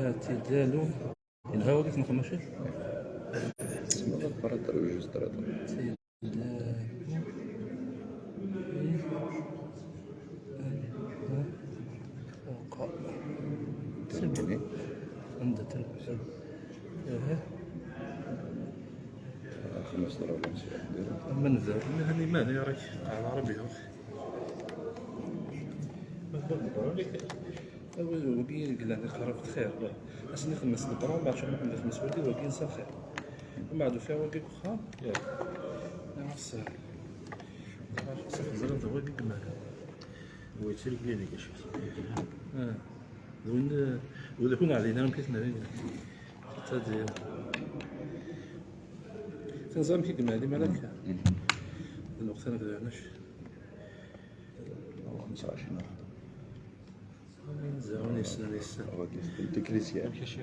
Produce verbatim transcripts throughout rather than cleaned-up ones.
Tidalu. Yelha wagi-s neɣ mačči? Tessneḍ ad teqqareḍ juste. Tidalu. C'est bon. Anda-tent? Aha. Xemmeṣ ḍraba. Ama nzar, ma hani mani, راك على ربي. Awi, wagi i yellan iqerreb xir, la. Ass-nni xemmes lebra, mbeɛd Ccix Muḥemmed xemmes wagi, wagi nsa xir. Mbeɛd ufiɣ wagi deg uxxam, ya. Nniɣ-as, nniɣ-as, xemzren d wagi i yemmalen. Wa yettirgli deg acu. Ah. D win, d win akk ur ɛdin ara amek i ten-rrin. Tadi. Tenẓam amek i yemmalen, malak? Mm. D lweqt ara bdiɣ, nac? Nesɛa cna. Zɛun yessen, yessen. Teklisya. Amek acu?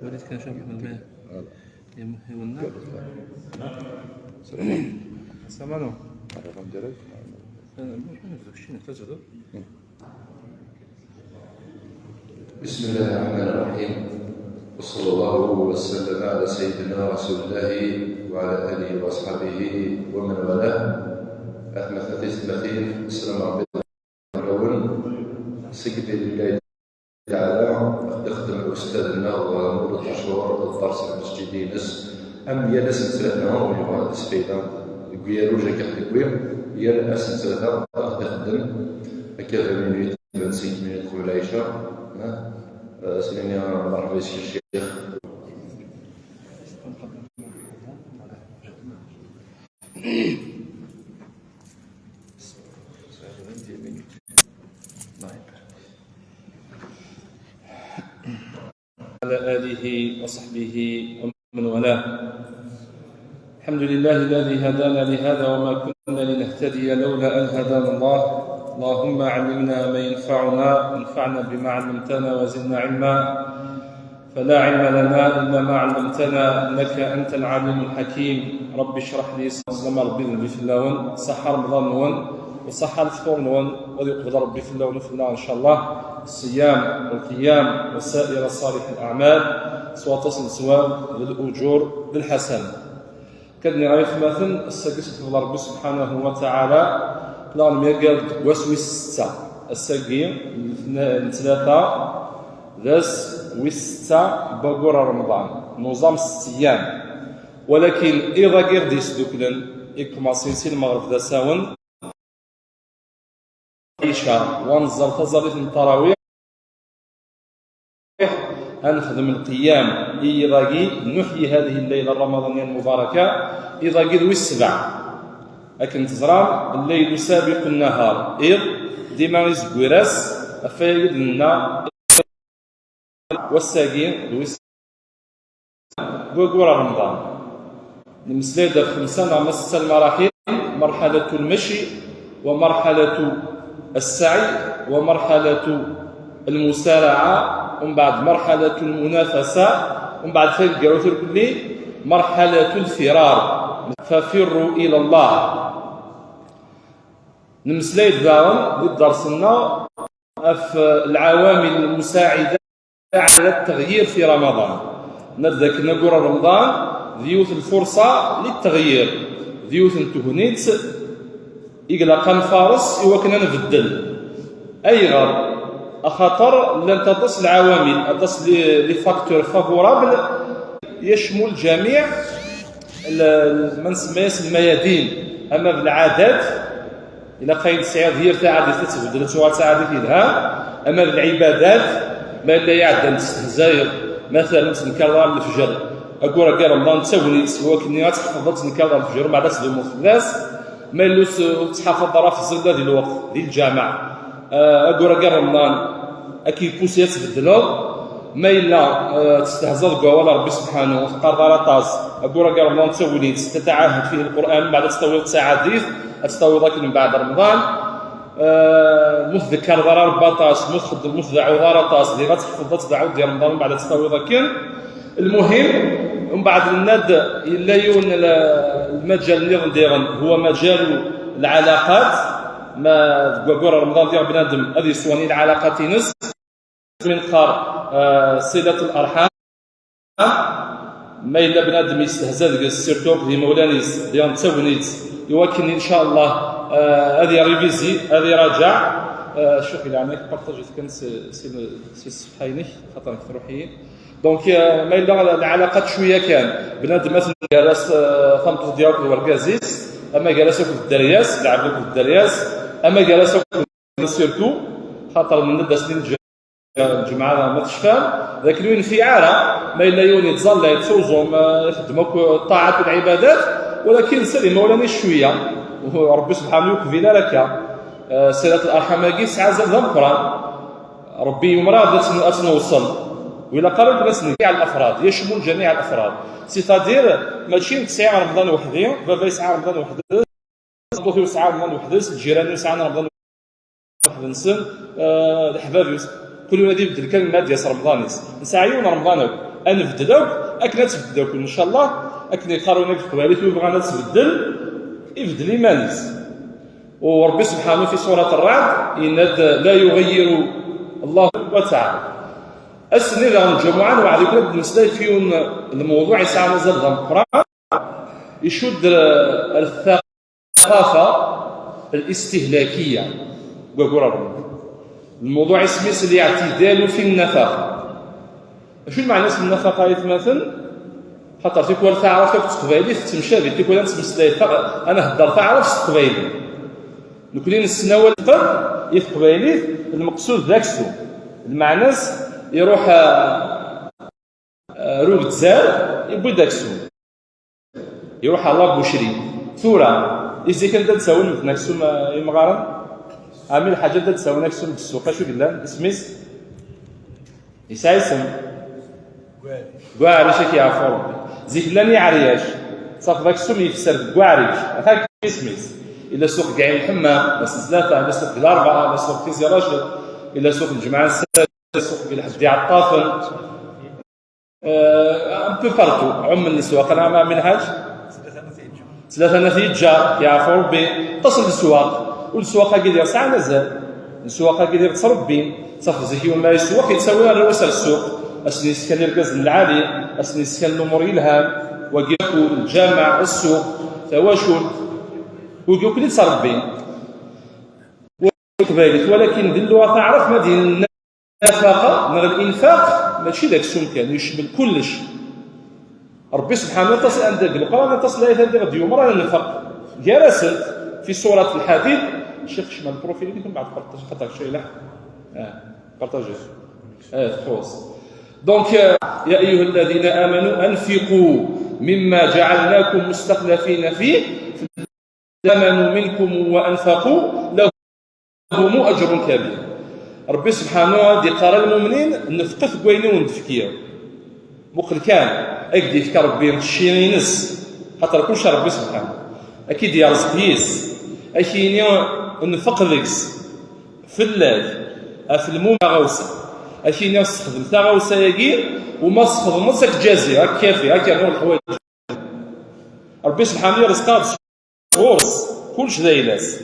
Walit kan caf melmi. Voilà. Yem-, yemna. Samano. Ara ɣamdara. بسم الله الرحمن الرحيم. وصلى الله وسلم على سيدنا رسول الله وعلى آله وأصحابه ومن والاه. أثمث أثيث مثيل. السلام عليكم. Seg lillahi taɛala, ad ixeddem lustad-nneɣ Mulud Ɛacur, ḍḍers lmesǧid-ines, am yal ass n ttlata, ur yuɣal d sfayda deg uyaruj akka ɣ-d-tewwi, yal ass n ttlata ad ixeddem akka vingt minutes, vingt-cinq minutes qbel lɛica, ah, ah, s-nini merḥba yes-k a ccix. على آله وصحبه ومن والاه. الحمد لله الذي هدانا لهذا وما كنا لنهتدي لولا أن هدانا الله. اللهم علمنا ما ينفعنا وانفعنا بما علمتنا وزدنا علما. فلا علم لنا إلا ما علمتنا إنك أنت العليم الحكيم. رب اشرح لي صدري. Sslam Rebbi d Nnbi fell-awen, ṣaḥḥa Remḍan-nwen, u ṣaḥḥa lefṭur-nwen, u ad yeqbel Rebbi fell-awen u fell-aɣ, ncallah, ṣṣiyam, lqiyam, u saira ṣṣalih lɛamal, s waṭas n sswab, d lujur, d lḥasan. Akka d-nniɣ ay atmaten, ass-agi s lfeḍl n Rebbi subḥanahu wa taɛala, la nemyager deg wass wis setta. Ass-agi n tna-, n ttlata, d ass wis setta n waggur n Remḍan, nuẓam setta yyam. Walakin iḍ-agi i ɣ-d-yesduklen, i iqmaṣin si lmeɣreb d asawen, lɛica, wa neẓẓer taẓallit n ttarawiḥ, ad nexdem lqiyam i yiḍ-agi, nuḥyi hadihi lleyla ramaḍaniya lmubaraka, iḍ-agi d wis sebɛa. Akken teẓram, lleylu sabiqu nnahar, iḍ dima izewwir ass, ɣef wayagi i d-nenna, wass-agi d wis n waggur n Remḍan. Nemmeslay-d ɣef xemsa neɣ ma setta lmaraḥil, مرحلة المشي، ومرحلة السعي، ومرحلة المسارعة، ومن بعد مرحلة المنافسة، ومن بعد تلقاو تلك اللي مرحلة الفرار، ففروا إلى الله. Nemmeslay-d daɣen di dders-nneɣ ɣef العوامل المساعدة على التغيير في رمضان. Nerra-d akken waggur n Remḍan d yiwet n lfurṣa للتغيير, d yiwet n tegnit i ilaq ad nfares i wakken ad nbeddel. Ayɣer? Axaṭer llant aṭas n lɛawamil, aṭas n les, les facteurs favorables, يشمل جميع ال-, ال-, ma nsemma-yas lmayadin, ama d lɛadat, ilaq ayen tesɛiḍ yir taɛdit ad tbeddel, ad tuɣal d taɛdit yelhan, ama d lɛibadat, ma yella iɛeddan testehzayeḍ, مثلا ur ttnekkareḍ ara lefjer, waggur-agi n Remḍan d tagnit, i wakken ad tḥefḍeḍ ad tnekkareḍ ɣer lefjer, umbeɛd ad tdumuḍ fell-as, ma yella ur tt-, ur tettḥafaḍeḍ ara ɣef ẓẓella di lweqt, di lǧameɛ, ah, waggur-agi n Remḍan, ad k-yeppusi ad tbeddleḍ. Ma yella, eh, testehzaḍ deg wawal n Rebbi subḥanahu, ur teqqareḍ ara aṭas, waggur-agi n Remḍan d tagnit, تتعاهد فيه القرآن, mbeɛd ad tt-tawiḍ d taɛdit, ad tt-tawiḍ akken mbeɛd Remḍan, eh, ma ur tḍekkreḍ ara Rebbi aṭas, ma ur txeddmeḍ, ma ur tdeɛɛuḍ ara aṭas, diɣ ad tḥefḍeḍ, ad tdeɛɛuḍ di Remḍan, mbeɛd ad tt-tawiḍ akken. Lmuhim, mbeɛd nenna-d yella yiwen n l-, lmajal nniḍen diɣen, هو مجال العلاقات, ma deg waggur n Remḍan diɣ bnadem ad yeswani lɛalaqat-ines. Mi neqqar آه، صلة الأرحام. ما إلا بنادم يستهزأ ديك السيرتو دي مولانيس ديال التاونيت، يوكلني إن شاء الله، آه، هذه ريفيزي، هذه راجع. آه، شوف إلى عندك بارطاجي كان سي سي سي الصفحيني، خاطر نروحي. دونك، آه، ما إلا العلاقات شوية كان بنادم مثلا جالس، آه، ثمت ديالك الورقازيس، أما جالس ياكل الدرياس، لعب ياكل الدرياس، أما جالس ياكل سيرتو، خاطر من الناس اللي نجي الجمعة ما تشفى، لكن وين في عارة، ما إلا يوني تزلى يتسوزو، ما يخدمك الطاعات والعبادات، ولكن سلي مولاني شوية، وربي سبحانه يكفينا لك. آه، صلة الأرحام هاكي سعى زاد القرآن. ربي يمرض أتن-، أتنوصل. وإلا قالوا لك جميع الأفراد، يشمل جميع الأفراد. سيتادير ماشي نسعى رمضان وحدي، بابا يسعى رمضان وحدي، صديقي يسعى رمضان وحدي، الجيران يسعى رمضان وحدي، نسن، آه، الحباب يس-، كل يوم هذه يبدل كان المادة ياس رمضان يس. نسعى يوم رمضان أكو. أنا نبدل أكو، أكنا تبدل أكو إن شاء الله، أكنا يقارون أكو قبالي، تو بغانا تبدل، يبدل إيمانيس. وربي سبحانه في سورة الرعد يناد: "لا يغير الله وتعالى". أسني لهم الجمعة وعلى كل بالنسبة فيهم الموضوع يسعى مازال لهم القرآن يشد الثقافة الاستهلاكية. ويقول ربي الموضوع اسمه الاعتدال في النفقة. شنو معنى اسم النفقة يتمثل؟ خاطر تيكون تعرف تاكل تقبايلي تتمشى بي، تيكون أنت مسلاي فق-، أنا هدر تعرف تقبايلي. نكون نسنا والقد يتقبايلي، المقصود ذاك سو. المعنى يروح، آه، آه، روك تزار، يبوي داك سو. يروح على بوشري. ثورة. إزي كان دا تساوي مثلا كسوم، آه، يمغارن؟ عامل حاجة دا تساوي كسوم بالسوق، شو قلنا؟ اسميس؟ يسعى اسم. كواع، باش كيعرفوا ربي. زيك لاني عرياش. صاف داك السوم يفسر كواع ريش. هاك اسميس. إلا سوق كاع محمى، بس ثلاثة، إلا سوق الأربعة، إلا سوق تيزي راشد، إلا سوق الجمعة السادسة، إلا سوق الحج ديال الطافل. آه، un peu partout. عم السواق، أنا ما منهاش. ثلاثة نتيجة. يعرفوا ربي. تصل السواق. والسواق هاكي ديال ساعة مازال. السواق هاكي ديال تصرف بين. صافي، زيك يوم ما يسوق، يتساوي الرؤوس على السوق. أسني يسكن الركز العالي، أسني يسكن الأمور يلهام، وقيكو الجامع، السوق، تواشل. وقيكو اللي تصرف بين. وكذلك، ولكن دلوها تعرف ما دين النفقة، من الإنفاق، ماشي داك السوم كان، يشمل كلش. ربي سبحانه وتعالى عندك القرآن تصل آية عندك غدي يوم راه نفق. جلست في سورة الحديد، الشيخ شمال البروفيل يمكن بعد بارطاج، خاطر شي لا. آه، بارطاجي. آه، خلاص. دونك، آه، يا أيها الذين آمنوا أنفقوا مما جعلناكم مستخلفين فيه، آمنوا منكم وأنفقوا لهم أجر كبير. ربي سبحانه وتعالى قال المؤمنين: "نفقت كويني ونتفكير". مقل كان، أكدي يفكر ربي الشينينس، خاطر كلش ربي سبحانه. أكيد يا رزق يس، أكيني نفق ذكس، في الله، في الموم غوسة. أكيني استخدم تا غوسة يجي، وما استخدمتك جازي، هاك كافي، هاك يعني الحوايج. ربي سبحانه يرزقها غورس، كلش دايلاس.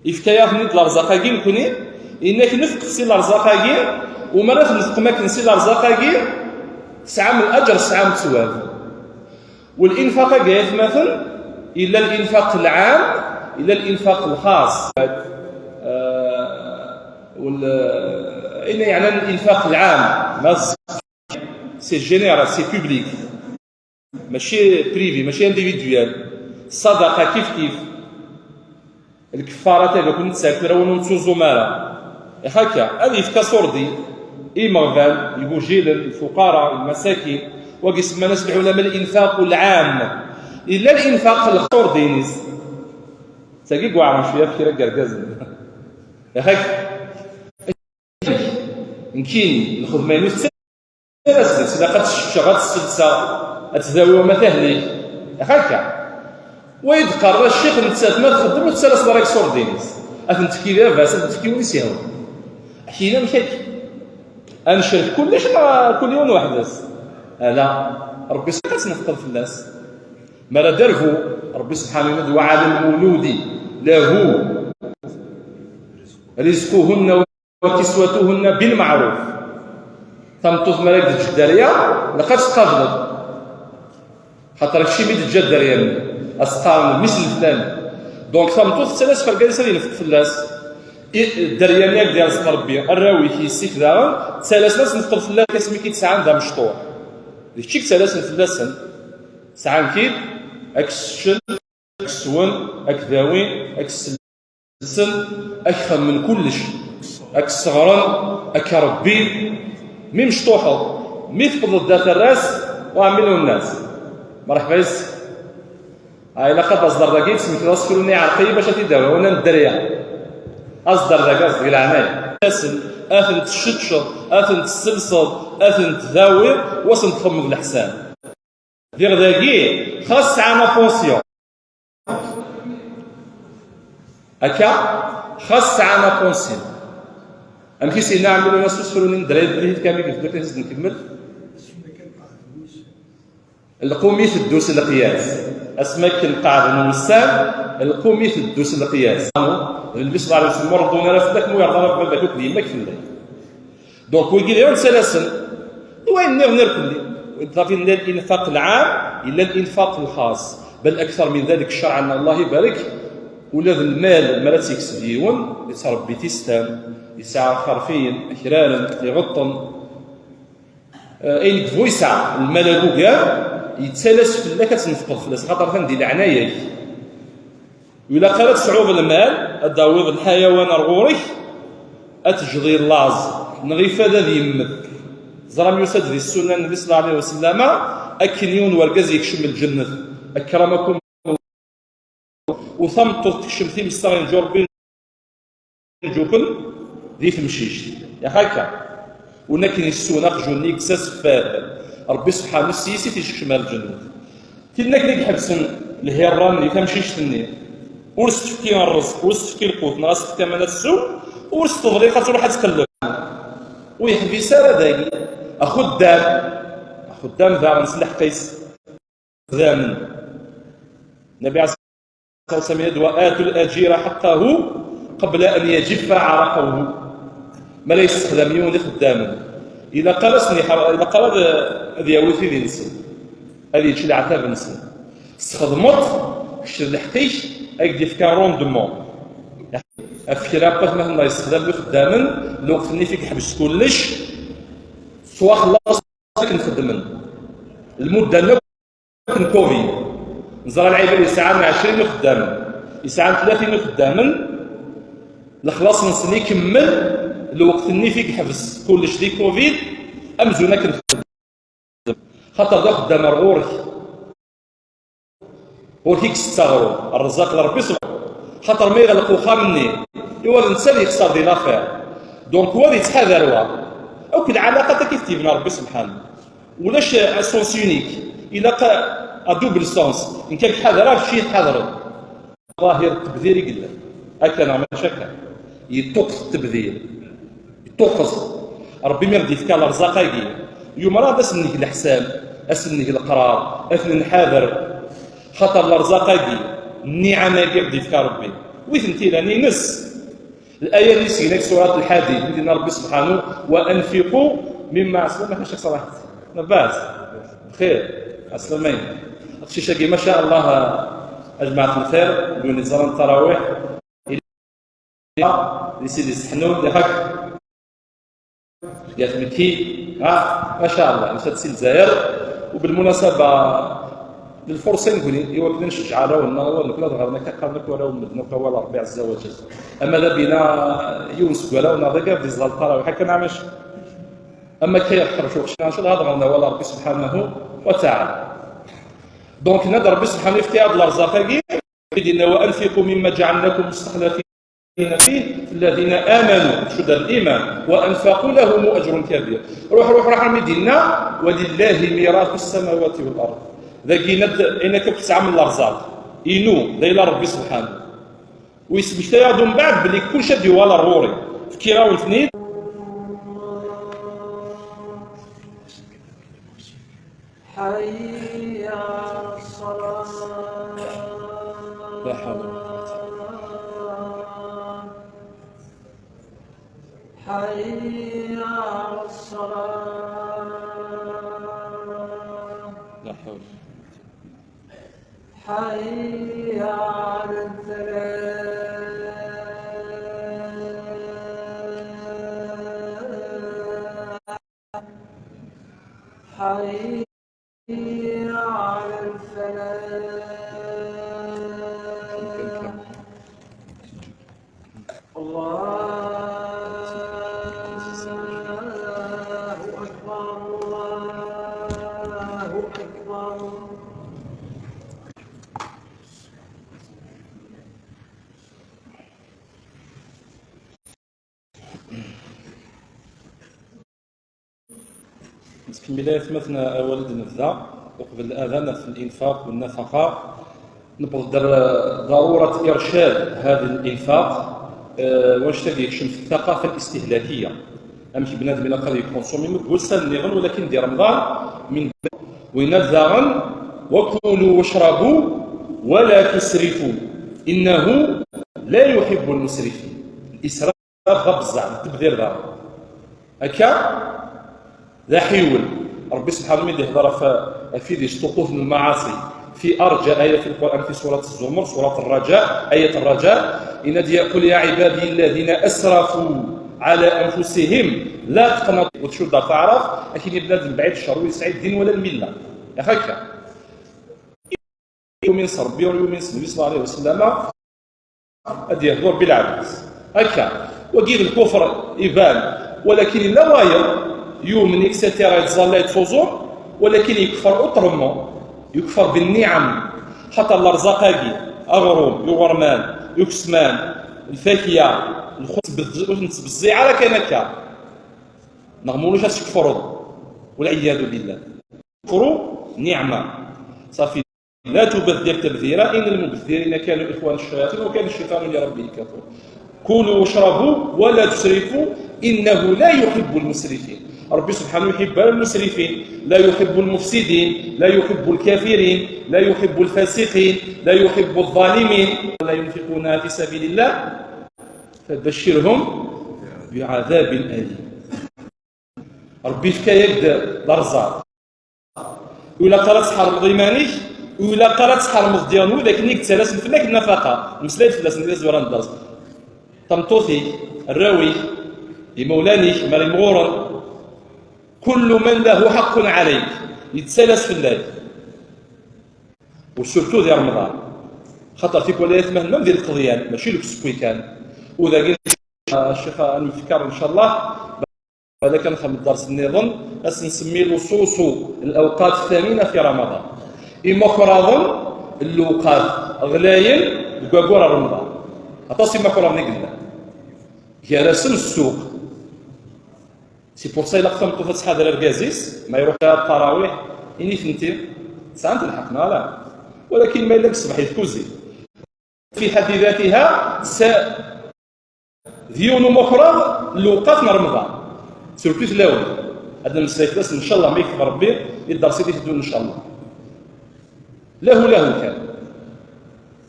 يفكايا نيت الأرزاق أكي نكوني، إنك نفق سي الأرزاق أكي، وما نفق ماك نسي الأرزاق أكي، تسعة من الأجر، تسعة من الثواب. والإنفاق أكي مثلا، إلا الإنفاق العام، إلا الإنفاق الخاص. آه، وال-، إلا يعني الإنفاق العام، ما c'est général, c'est public. ماشي بريفي، ماشي انديفيديوال. الصدقة كيف كيف. الكفارة تاع كون تسافر ونتسوزو مالا. هكا، هذه في كاسوردي. إيمغفال، يبوجيل، الفقراء، المساكين. وقسم ناس العلماء الإنفاق العام. إلا الإنفاق الخوردينيز. تاقي قوارن شوية في كيرا قرقازن. هكا. نكيني الخدمة ينو تسلس، لا قد الشفشة غاد السلسة، أتداوي وما تهلك. هكا. ويتقرى الشيخ نتسات ما تخدم وتسلس براك صور دينيس. أتنتكي لاباس، أتنتكي ونسيهم. حينا مشاك. أنشرك كلش، ما كل يوم واحد بس. لا. ربي سبحانه نفقد في الناس. ما لا درفو. ربي سبحانه يقول: "وعلى المولود له رزقهن وكسوتهن بالمعروف". Tameṭṭut mi ara k-d-teǧǧ dderya, ilaq ad tt-tqableḍ. Xaṭer kečč i mi d-teǧǧa dderya-nni, ad s-qqaren mmi-s n flan. Donc tameṭṭut tettalas ɣef urgaz-is ad yenfeq fell-as. I dderya-nni ad k-d-yerẓeq Rebbi, arraw-ik, yessi-k daɣen, ttalasen ad tenfqeḍ fell-ak asmi k-id-sɛan d amecṭuḥ. D kečč i yettalasen fell-asen. Sɛan-k-id, ad k-sseččen, ad k-sswen, ad k-dawin, ad k-sellsen, ad k-xemmen kullec, ad k-sseɣren, ad k-rebbin, mi mecṭuḥeḍ, mi tewwḍeḍ d aterras, وعملوا الناس. Merḥba yes. Ah, ilaq ad aẓ-d ar dagi, tesmektiḍ asefru-nni iɛreq-iyi bac ad t-id-awiɣ, wana n dderya. Aẓ-d ar dagi, aẓ-d deg leɛnaya. Asen, ad ten-tesseččeḍ, ad ten-tesselseḍ, ad ten-tdawiḍ, u ad sen-txemmeḍ leḥsan. Diɣ dagi, xas sɛan attention. Akka, xas sɛan attention. Amek i s-yenna Ɛemmi Lwennas s usefru-nni n dderya d kamil deg akken i s-d-nkemmel? Lqum iteddu s leqyas. Asmi akken qeɛden wussan, lqum iteddu s leqyas. D Nnbi ṣella Llahu ɛalayhi wa sallam, ur ṛeddun ara fell-ak, ma ur yeṛḍa ara baba-k akk d yemma-k fell-ak. Donc, wigi d iɣen ttalasen i wayen nniḍen irkelli. Iḍafi yella linfaq lɛam, yella linfaq lxaṣ. Bal aktar min dalik, ccerɛa n Allah ibarek, ula d lmal, mi ara tt-yekseb yiwen, yettṛebbi tistan, yesɛa xerfiyen, akraren, iɣeṭṭen. Eh, ayen yebɣu yesɛa, lmal agugar, yettalas fell-ak ad tnefqeḍ fell-as, xaṭer atan di leɛnaya-k. Ur ilaq ara ad tesɛuḍ lmal, ad d-tawiḍ lḥayawan ar ɣur-k, ad teǧǧeḍ i laẓ, neɣ ifad ad yemmet. Ẓram yusa-d di ssunna n Nnbi ṣella Llahu ɛalayhi wa sallam, akken yiwen wergaz yekcem lǧennet, akramakum, u tameṭṭut tekcem timestaɣin n Ǧurbi n Ǧuken di temcict. Yax akka. Win akken yessuwen aqjun-nni, yekkes-as fad. Ṛebbi subḥanu s yis i t-isekcem ar lǧennet. Tin akken i iḥebsen lhirran di tamcict-nni, ur s-tefki ṛṛezq, ur s-tefki lqut, neɣ ad s-tefki aman ad tsew, ur s-teḍliq ad truḥ ad tqelleb. Ur yeḥbis ara dagi. Axuddam, axuddam daɣen s lḥeqq-is. Ixeddamen. Nnbi ɛalayhi ṣṣalatu wa ṣṣalam yenna-d: وآتوا الأجير حقه قبل أن يجف عرقه. Ma la yessexdam yiwen ixeddamen, ilaq ara sen-iḥer-, ilaq ara ad, ad yawi tidi-nsen, ad yečč leɛtab-nsen. Tesxedmeḍ, kečč d lḥeqq-ik, ad k-d-yefk rendement. Ɣef kra n watmaten-nneɣ yessexdamen ixeddamen, lweqt-nni i yeḥbes kullec, ttwaxellaṣ akken xeddmen. Lmudda-nni akken covid. Neẓra lɛibad yesɛan ɛecrin ixeddamen, yesɛan tlatin ixeddamen, lexlaṣ-nsen ikemmel lweqt-nni i yeḥbes kullec di covid, amzun akken xeddmen. Xaṭer d axeddam ar ɣur-k. Ur k-ikkes aɣrum, ṛṛezzaq d Ṛebbi subḥanu. Xaṭer ma iɣleq uxxam-nni, iwa d netta ad yexṣer di l'affaire. Donc, wa ad yettḥadar wa. Akk lɛalaqat akka i t-yebna Ṛebbi subḥanu. Ulac, euh, un sens unique. Ilaq à, à double sens. Nekk ad k-ḥadreɣ, kečč i yi-tḥadreḍ. Ḍahir n tebdir i yellan. Akka neɣ mačči akka? Yeṭṭuqqet tebdir. Yeṭṭuqqet. Ṛebbi mi ɣ-d-yefka lerẓaq-agi, yumer-aɣ-d ad s-neg leḥsab, ad s-neg leqrar, ad t-nenḥader. Xaṭer lerẓaq-agi, nniɛam-agi i ɣ-d-yefka Ṛebbi, wi tent-ilan? Ines. Laya-nni seg-nni deg surat Lḥadid, mi d-yenna Ṛebbi subḥanu: وأنفقوا مما, ɛeslama-k a Ccix Ṣalaḥ. Lɛabbas. Bxir. Ɛeslama-k. Aqcic-agi, ma ca Allah, a jmaɛt lxir, d win yeẓran ttarawiḥ, di Sidi Seḥnun, di Ḥak, di At Mekki, ha, ma ca Allah, yusa-d si Lezzayer, u belmunasaba, d lfurṣa i nekni, i wakken ad ncejjeɛ arraw-nneɣ, awal nekni ad ɣren akka, qqaren akk warraw n medden akk awal Ṛebbi ɛezza wa ǧell. Ama d abina, yiwen seg warraw-nneɣ d agad, di ẓẓal ttarawiḥ, akka neɣ mačči? Ama akka yeḥqer cwiṭ, ncallah ad ɣren awal Ṛebbi subḥanahu wa taɛala. Donc, yenna-d Ṛebbi subḥanahu, yefka-aɣ-d lerẓaq-agi, i d-yenna: وأنفقوا مما جعلناكم مستخلفين فيه الذين آمنوا, cudda l-iman, وأنفقوا لهم أجر كبير. Ruḥ, ruḥ, ruḥ, armi d-yenna: ولله ميراث السماوات والأرض. Dagi yenna-d, ayen akka tesɛam n lerẓaq, inu, d ayla Ṛebbi subḥanahu. U yesmekta-yaɣ-d umbeɛd belli kullec ad d-yuɣal ar ɣur-i. Fkiɣ-awen-ten-id. حي على الصلاة. لا حول ولا قوة. حي على الصلاة. حي على الفلاح. حي على الفلاح. الله أكبر، الله أكبر. Nettkemmil aytmaten awal i d-nebda uqbel الأذان في الإنفاق والنفقة. نبغى ضرورة إرشاد هذا الإنفاق. آه، واش تاقي يكشم في الثقافة الاستهلاكية؟ أمشي بنادم إلى قضية كونسومي مقبول سنيغن، ولكن دي رمضان من وين الذاغن: وكلوا واشربوا ولا تسرفوا إنه لا يحب المسرفين. الإسراف غا بزاف، التبذير دار. هكا ذا حيول. ربي سبحانه وتعالى يهضر في، في ذي سطوطوف من المعاصي. في أرجى آية في القرآن في سورة الزمر، سورة الرجاء، آية الرجاء: إن دي قل يا عبادي الذين أسرفوا على أنفسهم لا تقنطوا. وتشوف دار تعرف، أكيد بنادم بعيد الشر ويسعي الدين ولا الملة. يا هكا. يومين صربي ويومين صلى الله عليه وسلم. هذه يهضر بالعبد هكا. وقيل الكفر يبان، ولكن لا واير يوم إكسيتيرا يتزلى يتفوزون، ولكن يكفر أطرمو، يكفر بالنعم. خاطر الأرزاق هاكي، أغروم، يغرمان، يكسمان، الفاكية، الخبز بز-، نتبزي على كان هكا. نغمولوش أش تكفروا، والعياذ بالله. كفروا نعمة. صافي. لا تبذر تبذيرا إن المبذرين كانوا إخوان الشياطين وكان الشيطان لربه كفورا. كلوا واشربوا ولا تسرفوا إنه لا يحب المسرفين. ربي سبحانه يحب المسرفين، لا يحب المفسدين، لا يحب الكافرين، لا يحب الفاسقين، لا يحب الظالمين. ولا ينفقون في سبيل الله فبشرهم بعذاب أليم. ربي يفكا يد الأرزاق. ولا قرات تحرمض إيمانك، ولا قرات تحرمض ديالو، لكن يك تسالس فلاك النفقة. المسألة فلاس ندير زوار الدرس. طمطوثي، الراوي، يمولانك، مري مغورن. كل من له حق عليك يتسالس فلاك. وسورتو ديال رمضان. خاطر تيكون لا يثمن من ذي القضيان، ماشي لك سكوي كان. وذاك الشيخ نفكر إن شاء الله، هذا كان خمس درس النظام، أس نسمي له صوصو الأوقات الثمينة في رمضان. إما كراضن الأوقات غلاين بقاقورة رمضان. أطاس إما كراضن قلنا. جرسم السوق. C'est pour ça إلا خفت مطوفة حاضر الرقازيس، ما يروح التراويح، إني ثنتي، سانت الحق، ما لا. ولكن ما إلا الصبح يتكوزي. في حد ذاتها س-، ديون مخرج لوقات من رمضان. سورتو في الأول. هذا المسألة بس إن شاء الله ما يكتب ربي، يدار سيدي في الدون إن شاء الله. له، له كان.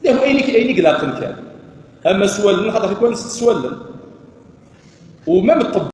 له أين ك-، أين قلاقن كان. أما سوال، خاطر يكون ست سوال. وما بالطب